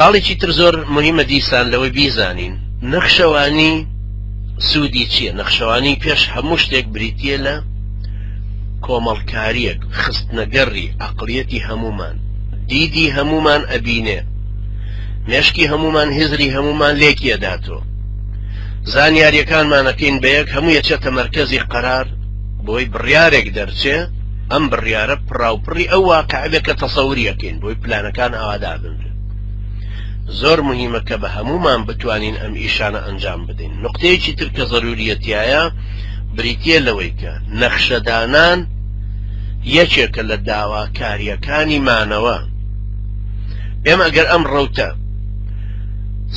خاڵێکی تر زۆر مهمە دیسان لەوەی بیزانین نەخشەوانی سوودی چییە؟ نەخشەوانی پێش هەموو شتێک بریتییە لە کۆمەڵکارییەک، خستنەگەڕی عەقڵیەتی هەموومان، دیدی هەموومان ئەبینێ، مێشکی هەموومان هزری هەموومان لێکی ئەداتۆ، زانیاریەکانمان ئەکەین بە یەک، هەمووی ئەچێتە مەرکەزی قەرار بۆی بڕیارێک دەرچێ، ئەم بڕیارە پڕاوپڕی ئەو واقعە بێ کە تەسەوری ئەکەین، بۆی پلانەکان ئاوا دابنرێن. زۆر مهمە کە بە هەموومان بتوانین ئەم ئیشانە ئەنجام بدەین. نوقتەیەکی تر کە زەروریە تیایە بریتیە لەوەی کە نەخشەدانان یەکێکە لە داواکاریەکانی مانەوە. ئێمە ئەگەر ئەم ڕەوتە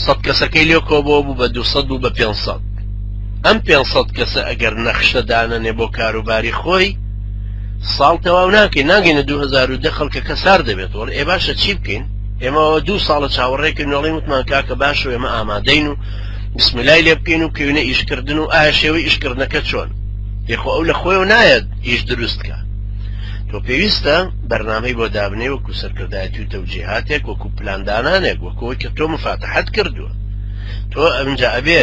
سەد کەسەکەی لێ کۆبۆ بوو بە 200 بوو بە 500 ئەم 500 کەسە ئەگەر نەخشە دانەنێ بۆ کاروباری خۆی ساڵ تەواو ناکەین ناگەینە 2010 خەڵکەکە سار دەبێت وەڵ ئێ باشە چی بکەین ئێمە دوو ساڵە چاوەڕێکردن وەڵی وتمان کاکە باشە ئێمە ئامادەین و بسمیلای لێ بکەین و بکەوینە ئیشکردن و ئایا شێوەی ئیشکردنەکە چۆن یخۆ ئەو لە خۆیەوە نایەت ئیش دروست کە تۆ پێویستە بەرنامەی بۆ دابنێ وەکو سەرکردایەتی و تەوجیهاتێک وەکو پلاندانانێک وەکەوەی کە تۆ مفاتەحەت کردووە تۆ ئەمجا ئەبێ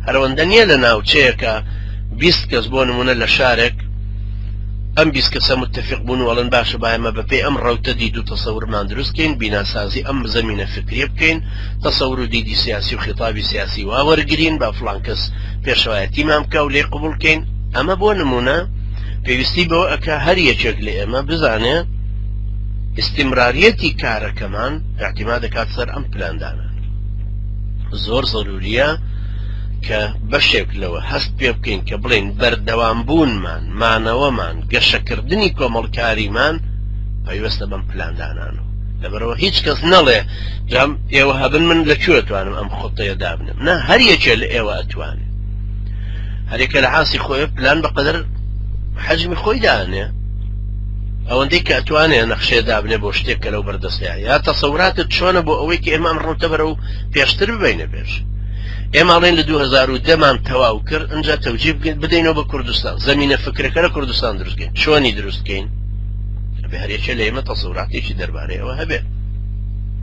هەرەوەندە نییە لە ناوچەیەکە 20 کەس بۆ نمونە لە شارێک ئەم 20 کەسە متفق بوون و ئەڵێن باشە با ئێمە بەپێی ئەم ڕەوتە دید و تەسەورمان دروست کەین بیناسازی ئەم زەمینە فکریە بکەین تەسەور و دیدی سیاسی و خیتابی سیاسی وا وەرگرین با فڵان کەس پێشەوایەتیمان بکا و لێی قبوڵ کەین ئەمە بۆ نمونە پێویستی بەوە ئەکا هەر یەکێک لە ئێمە بزانێ ئیستیمراریەتی کارەکەمان اعتماد دەکات سەر ئەم پلاندانە زۆر زەروریە کە بەشێک لەوە هەست پێ بکەین کە بڵێن بەردەوام بوونمان مانەوەمان گەشەکردنی کۆمەڵکاریمان پەیوەستە بەم پلاندانانەوە لەبەرەوە هیچ کەس نەڵێ جام ئێوە هەبن من لە کوێ توانم ئەم خۆتەیە دابنم نا هەر یەکێ لە ئێوە ئەتوانێ هەرێکە لە عاسی خۆی پلان بەقەدەر حەجمی خۆی دانێ ئەوەندەی کە ئەتوانێ نەخشێ دابنێ بۆ شتێک کە لەو بەردەستەیە یا تەسەوراتت چۆنە بۆ ئەوەی کە ئێمە ئەم ڕەوتە بەرەو پێشتر ببینە پێش ئێمە ئەڵێن لە 2010 مان تەواو کرد ئەجا تەوجیه بدەینەوە بە کوردستان زەمینە فکرەکە لە کوردستان دروستکەین چۆنی دروستکەین ئەبێ هەرێکێ لە ئێمە تەسەوراتێکی دەربارەی ئەوە هەبێت.